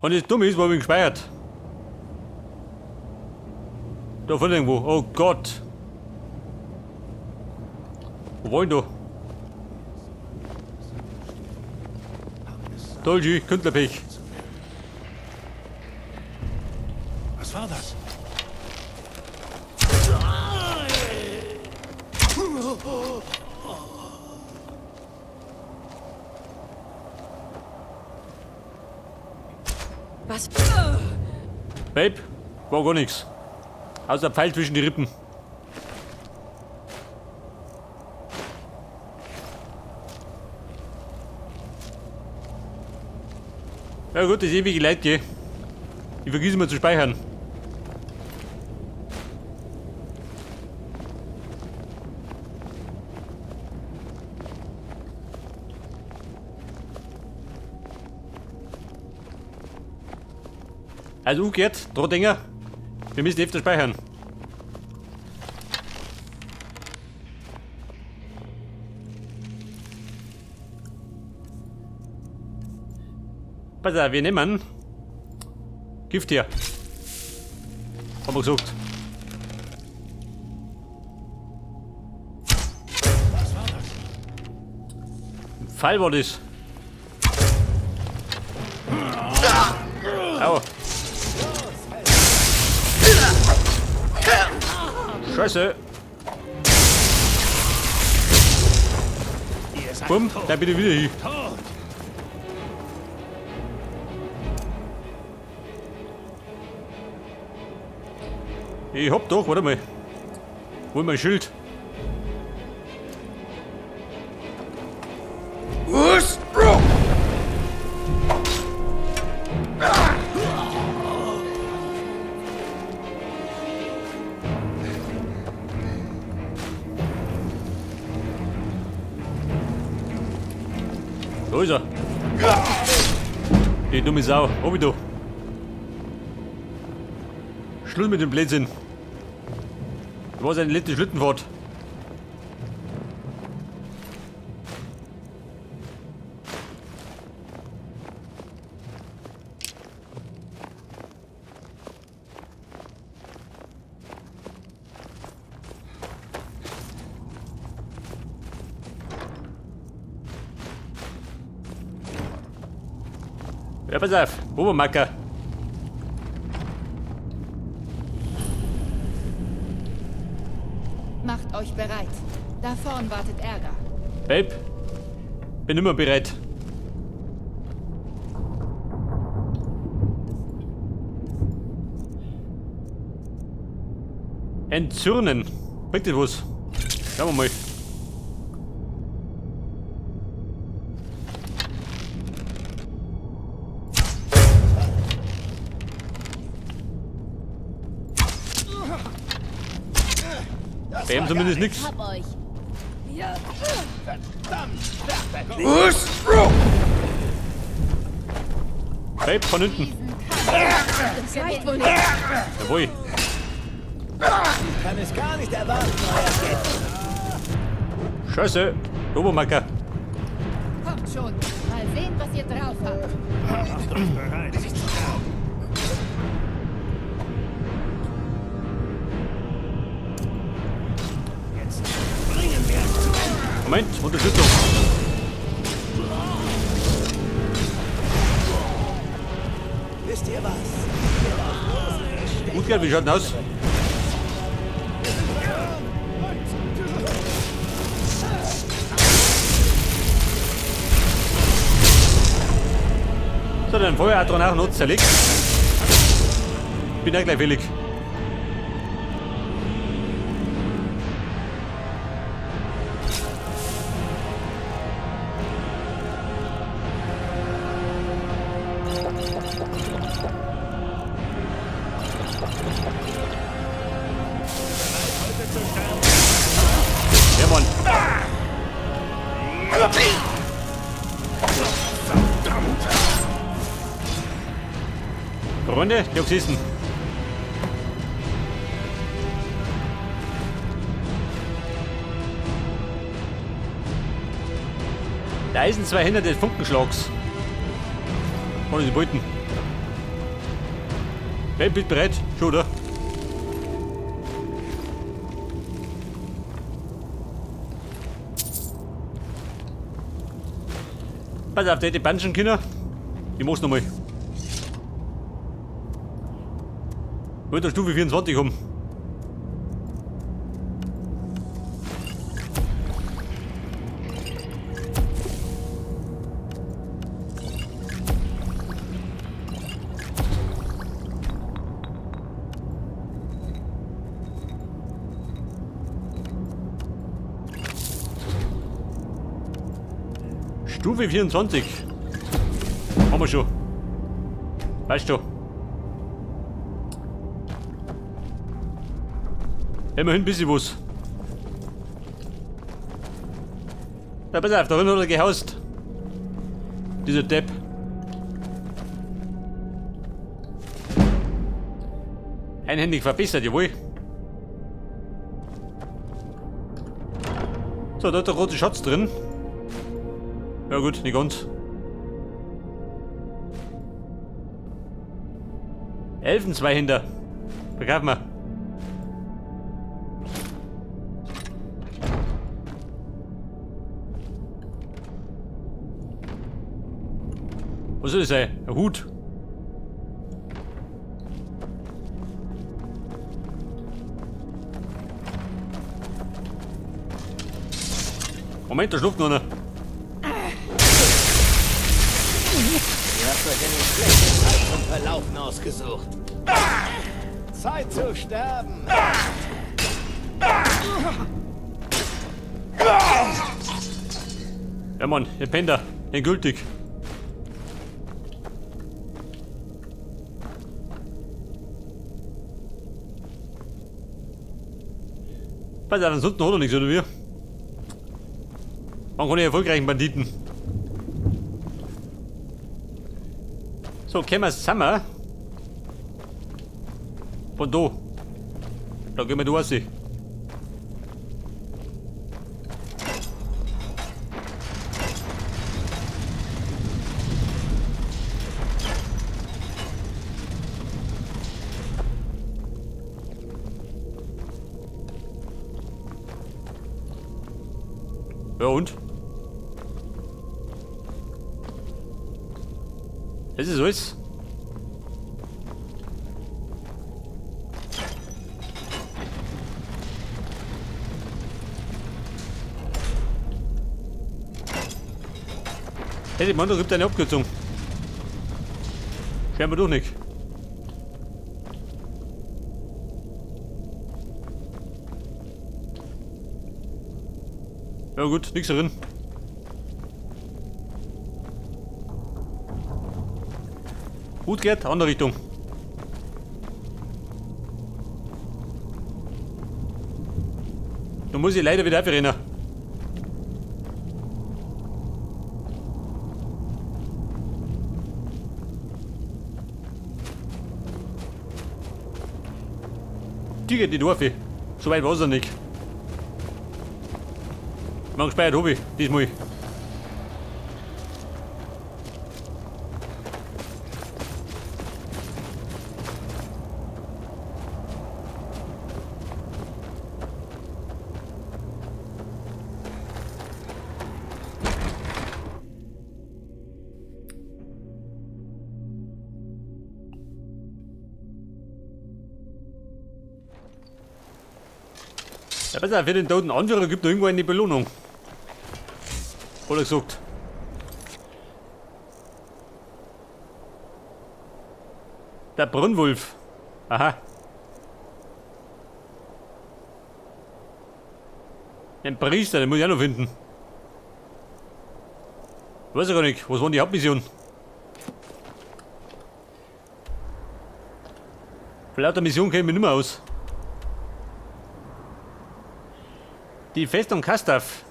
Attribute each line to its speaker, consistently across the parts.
Speaker 1: Wenn das dumm ist, wo hab ich ihn gespeichert? Da vorne irgendwo. Oh Gott. Wo war ich denn da? Dolgy, Kündlerpech.
Speaker 2: Was war das?
Speaker 3: Was?
Speaker 1: Babe, war gar nichts. Außer ein Pfeil zwischen die Rippen. Ja gut, das ewige Leid, gell. Ich vergiss immer zu speichern. Also umgekehrt, Drohdinger, wir müssen öfter speichern. Pass auf, wir nehmen Gift hier. Haben wir gesagt.
Speaker 2: Was war das?
Speaker 1: Ein Pfeil war das. Au. Scheiße.
Speaker 2: Ihr seid
Speaker 1: Bumm,
Speaker 2: tot.
Speaker 1: da bitte wieder hin.
Speaker 2: Tot.
Speaker 1: Ich hab doch, warte mal. Wo ist mein Schild? Da ist er. Die dumme Sau. Hab ich da. Schluss mit dem Blödsinn. Das war seine letzte Schlittenfahrt. Ja, pass auf, Obermacker.
Speaker 3: Macht euch bereit. Da vorn wartet Ärger.
Speaker 1: Babe, bin immer bereit. Entzürnen. Bringt das was? Schauen wir mal. Bei ihm zumindest nichts.
Speaker 4: Hab euch.
Speaker 1: Babe, von hinten.
Speaker 3: Das reicht wohl nicht.
Speaker 1: Jawohl.
Speaker 2: Ich kann es gar nicht erwarten, euer Geld.
Speaker 1: Scheiße. Obermacker.
Speaker 3: Kommt schon. Mal sehen, was ihr drauf habt.
Speaker 2: Macht euch bereit. Jetzt bringen wir es zu Ende.
Speaker 1: Moment, Unterstützung.
Speaker 2: Wisst ihr was?
Speaker 1: Gut, Gerd, wie schaut denn aus? So, den Feueratron auch noch zerlegt. Bin ja gleich willig. Ja, Mann. Freunde, die gesessen. Da sind zwei Hände des Funkenschlags. Ohne die Beuten. Wer bist bereit? Schon, oder? Pass auf, der hätte banschen können. Ich mach's nochmal. Wollte Stufe 24 haben. Stufe 24. Haben wir schon. Weißt du. Immerhin ein bisschen was. Na, pass auf, da hat er gehaust. Dieser Depp. Einhändig verbessert, jawohl. So, da hat der rote Schatz drin. Ja gut, nicht ganz. Elfen zwei hinter. Verkaufen wir. Was soll das sein? Ein Hut. Moment, da schläft noch einer.
Speaker 2: Ihr habt euch eine schlechte Zeit zum Verlaufen ausgesucht. Zeit zu sterben.
Speaker 1: Ja Mann, ihr Pender, endgültig. Pass auf, ansonsten hat er nichts, oder wie? Man kann die erfolgreichen Banditen. So, kommen wir zusammen. Von da. Da gehen wir da raus. Ja und? Das ist alles. Hey, die Mann, da gibt eine Abkürzung. Scheinbar doch nicht. Ja gut, nichts drin. Gut geht, andere Richtung. Da muss ich leider wieder rennen. Die geht nicht auf. So weit war es noch nicht. Man gespeichert habe ich, diesmal. Ja, pass auf, für den toten Anführer gibt noch irgendwo eine Belohnung. Hat er gesagt. Der Brunnwolf. Aha. Den Priester, den muss ich auch noch finden. Weiß ich gar nicht, was war denn die Hauptmission? Vor lauter Mission käme ich mir nicht mehr aus. Die Festung Kastav.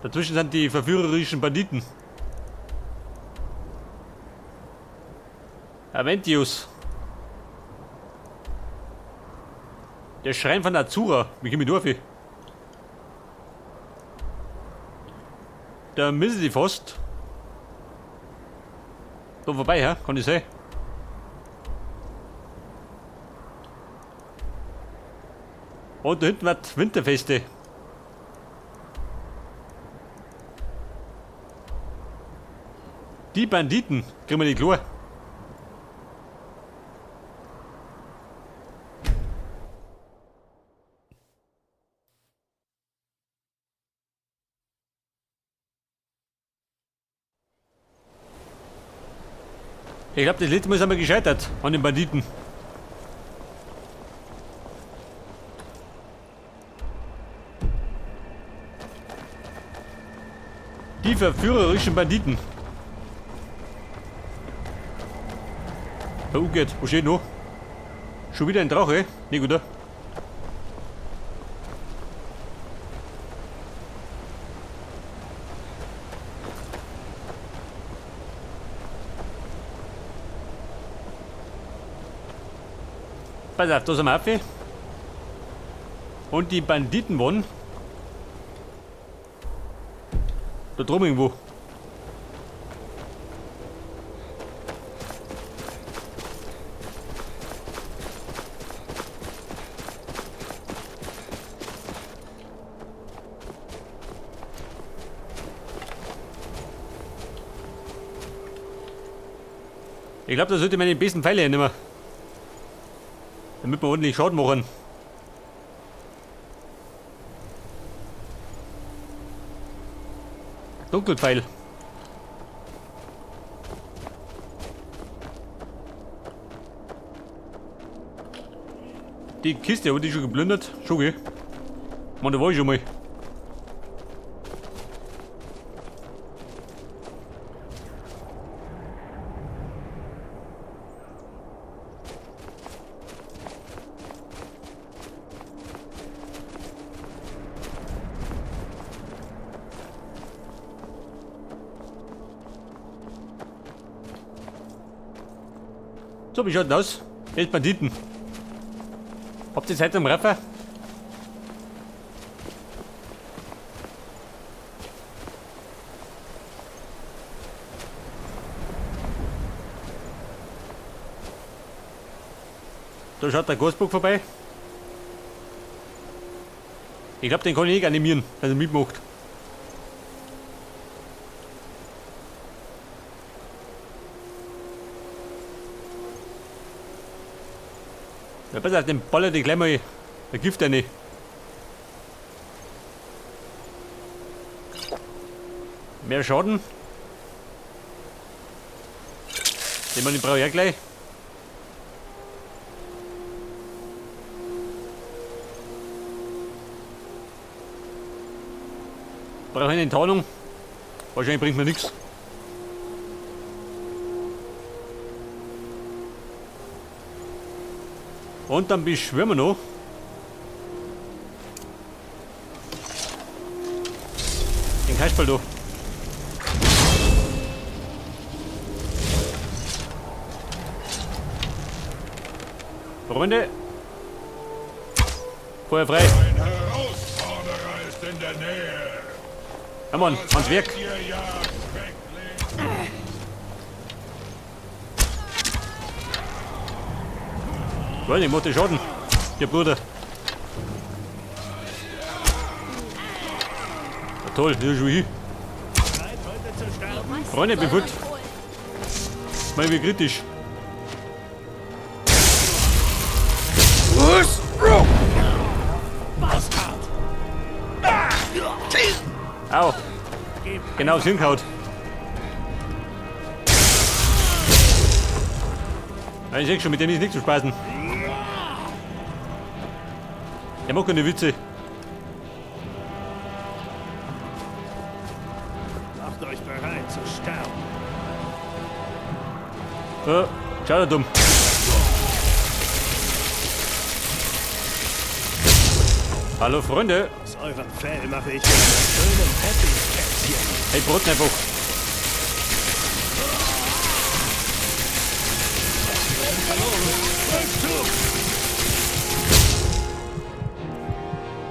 Speaker 1: Dazwischen sind die verführerischen Banditen. Aventius. Der Schrein von Azura. Wie komme ich da auf? Da müssen die fast. Da vorbei, hä? Kann ich sein? Und da hinten wird Winterfeste. Die Banditen, kriegen wir die klar. Ich glaube, das letzte Mal sind wir gescheitert an den Banditen. Die verführerischen Banditen. Oh geht, wo steht noch? Schon wieder ein Drache? Nee, gut, oder? Pass auf, da sind wir auf. Und die Banditen waren da drüben irgendwo. Ich glaube, da sollte man die besten Pfeile nehmen. Damit wir ordentlich Schaden machen. Dunkelpfeil. Die Kiste, habe ich die schon geplündert? Schon, gell? Man, da war ich schon mal. So, wie schaut denn aus? Jetzt Banditen. Habt ihr Zeit am Raffer? Da schaut der Gasbock vorbei. Ich glaube, den kann ich eh animieren, dass er mitmacht. Ja, pass auf, den baller ich gleich mal ein Gift rein. Mehr Schaden. Den brauche ich auch gleich. Brauche eine Enttarnung. Wahrscheinlich bringt mir nichts. Und dann beschwören wir noch. Den Kasperl da. Freunde. Feuer frei.
Speaker 4: Ein Herausforderer ist in der Nähe.
Speaker 1: Ja, Mann, ans Werk. Weiß nicht, macht den Schaden. Der Bruder. Ja, toll, hier schon hin. Freunde, bin gut. Mal wie kritisch. Au. Genau aufs Hirn gehauen. Ja, ich seh schon, mit dem ist nicht zu spaßen. Der macht keine Witze.
Speaker 2: Macht euch bereit zu sterben.
Speaker 1: Ja, schau da dumm. Hallo Freunde.
Speaker 2: Aus eurem Fell mache ich einen schönen Teppichkätzchen.
Speaker 1: Hey, Broten einfach.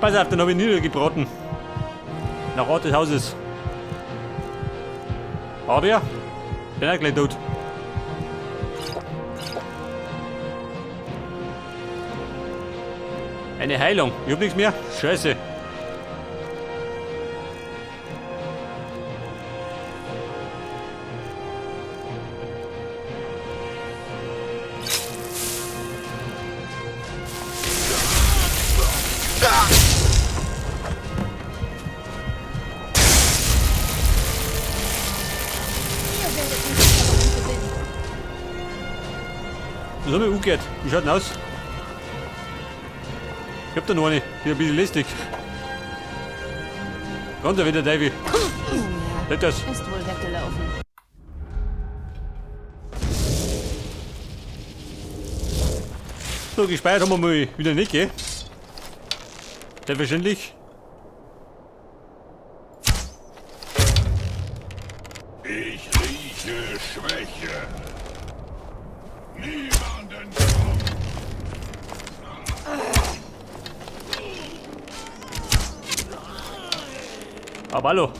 Speaker 1: Pass auf, den hab ich niedergebraten. Nach Ort des Hauses. Aber, bin auch gleich tot. Eine Heilung. Ich hab nichts mehr. Scheiße.
Speaker 3: Ihr werdet nicht die Oberhand gewinnen.
Speaker 1: Das hab ich umgekehrt. Wie schaut denn aus? Ich hab da noch eine. Die ist ein bisschen lästig. Kommt da wieder, Davy.
Speaker 3: Nun ja,
Speaker 1: Das.
Speaker 3: ist wohl weggelaufen.
Speaker 1: So, gespeichert haben wir mal wieder nicht, gell? Selbstverständlich.
Speaker 4: Ich rieche Schwäche. Niemanden kommt.
Speaker 1: Aber hallo.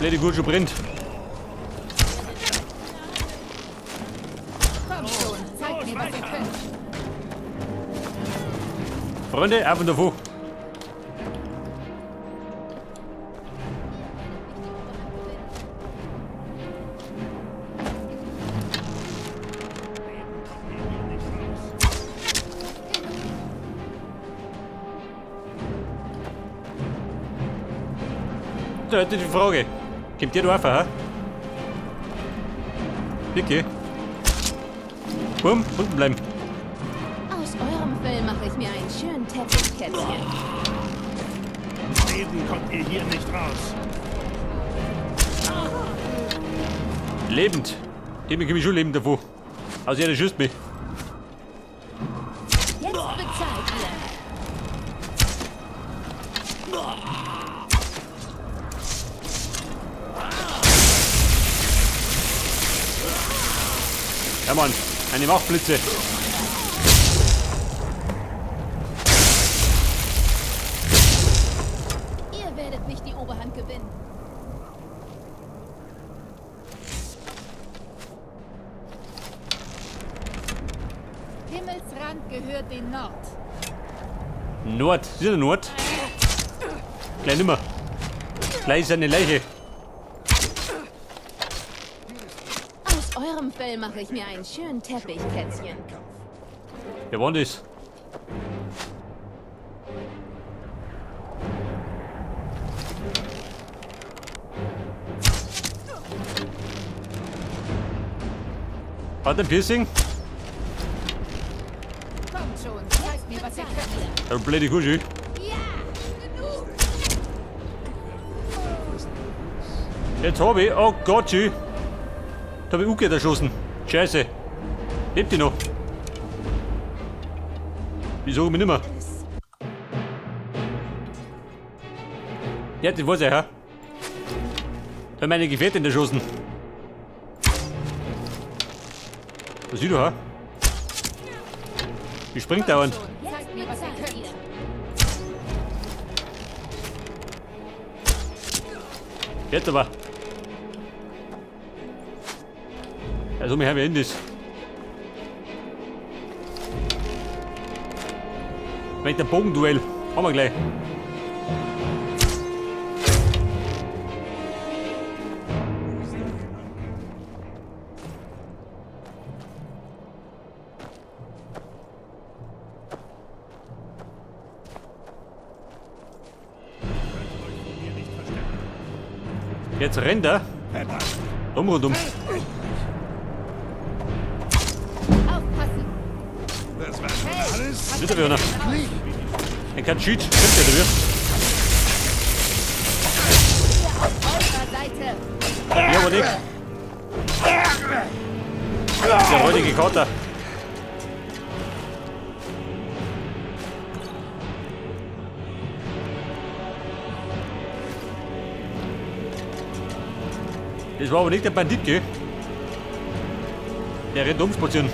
Speaker 1: Blöde Gurte brennt.
Speaker 3: Kommt schon, zeigt mir, was ihr könnt.
Speaker 1: Freunde, auf und davon.
Speaker 3: Nicht die Oberhand gewinnen.
Speaker 1: Da hätte ich die Frage. Kommt der da rauf, hä? Wirklich? Bumm, unten bleiben.
Speaker 3: Aus eurem Fell mache ich mir einen schönen Teppich, Kätzchen.
Speaker 5: Leben kommt ihr hier nicht raus.
Speaker 1: Lebend. Dem komme ich schon lebend davon. Also jeder schießt mich.
Speaker 3: Jetzt bezahlt ihr.
Speaker 1: Ja Mann, eine Machtblitze.
Speaker 3: Ihr werdet nicht die Oberhand gewinnen. Himmelsrand gehört den Nord.
Speaker 1: Nord. Ist ja der Nord? Gleich nimmer. Gleich ist eine Leiche.
Speaker 3: Aus eurem Fell mache ich mir einen schönen Teppich, Kätzchen.
Speaker 1: Wer war denn das? Hat ein Piercing?
Speaker 3: Kommt schon, zeigt mir, was ihr könnt.
Speaker 1: Der blöde Kuschel.
Speaker 3: Ja, genug.
Speaker 1: Jetzt hab ich. Oh Gott, schü. Da hab ich Uke erschossen. Scheiße. Lebt die noch? Wieso mich nimmer? Ja, das weiß ich, ja. Da hab ich meine Gefährtin erschossen. Was siehst du, ha? Die springt dauernd.
Speaker 3: Schon, zeigt mir, was ihr könnt.
Speaker 1: Jetzt aber. Also, wir haben ja das. Mit dem Bogenduell. Haben wir gleich.
Speaker 5: Hier nicht verstecken.
Speaker 1: Jetzt rennt er. Dumm rundum.
Speaker 3: Aufpassen.
Speaker 5: Das war schon alles.
Speaker 1: Wieder wieder. Ein Katschit. Stimmt ja dafür.
Speaker 3: Ihr auf eurer Seite.
Speaker 1: Ja, aber nicht. Der heutige Kater. Das war aber nicht der Bandit, gell? Der rennt umspazieren.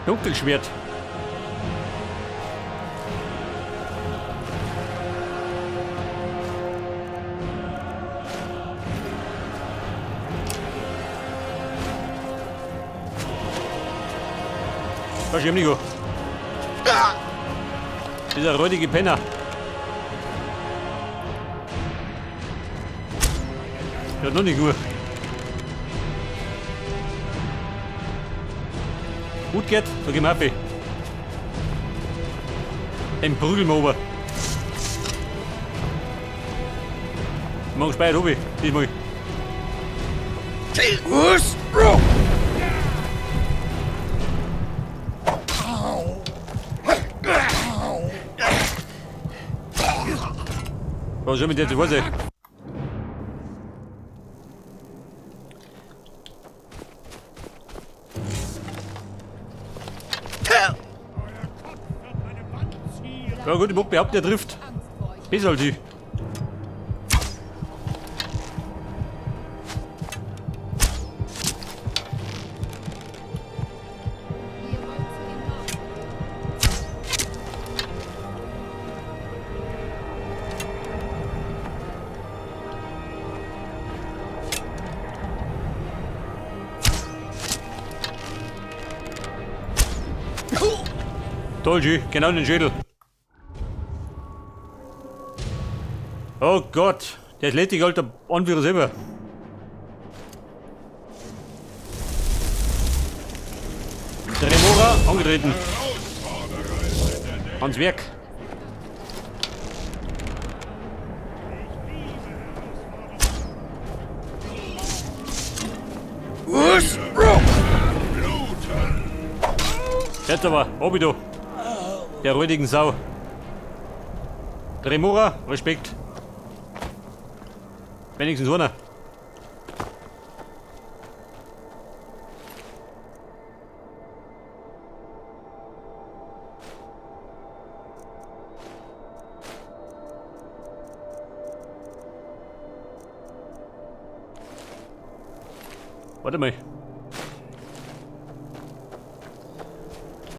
Speaker 1: Dunkelschwert. Schau ich nicht an. Dieser räudige Penner. Ja, noch nicht gut. Gut geht, da gehen wir ab. Den prügeln wir ober. Morgen speit obi, diesmal. Was soll mit der zu Hause? Ja gut, ich mag behaupten, der trifft. Besser als ich.
Speaker 3: Ihr wollt zu den Morden.
Speaker 1: Toll, G, genau in den Schädel. Oh Gott, der Athletik, alter Anführer selber. Dremora angetreten. Ans Werk. Jetzt aber, Obido. Der räudigen Sau. Dremora, Respekt. Wenigstens einer. Warte mal.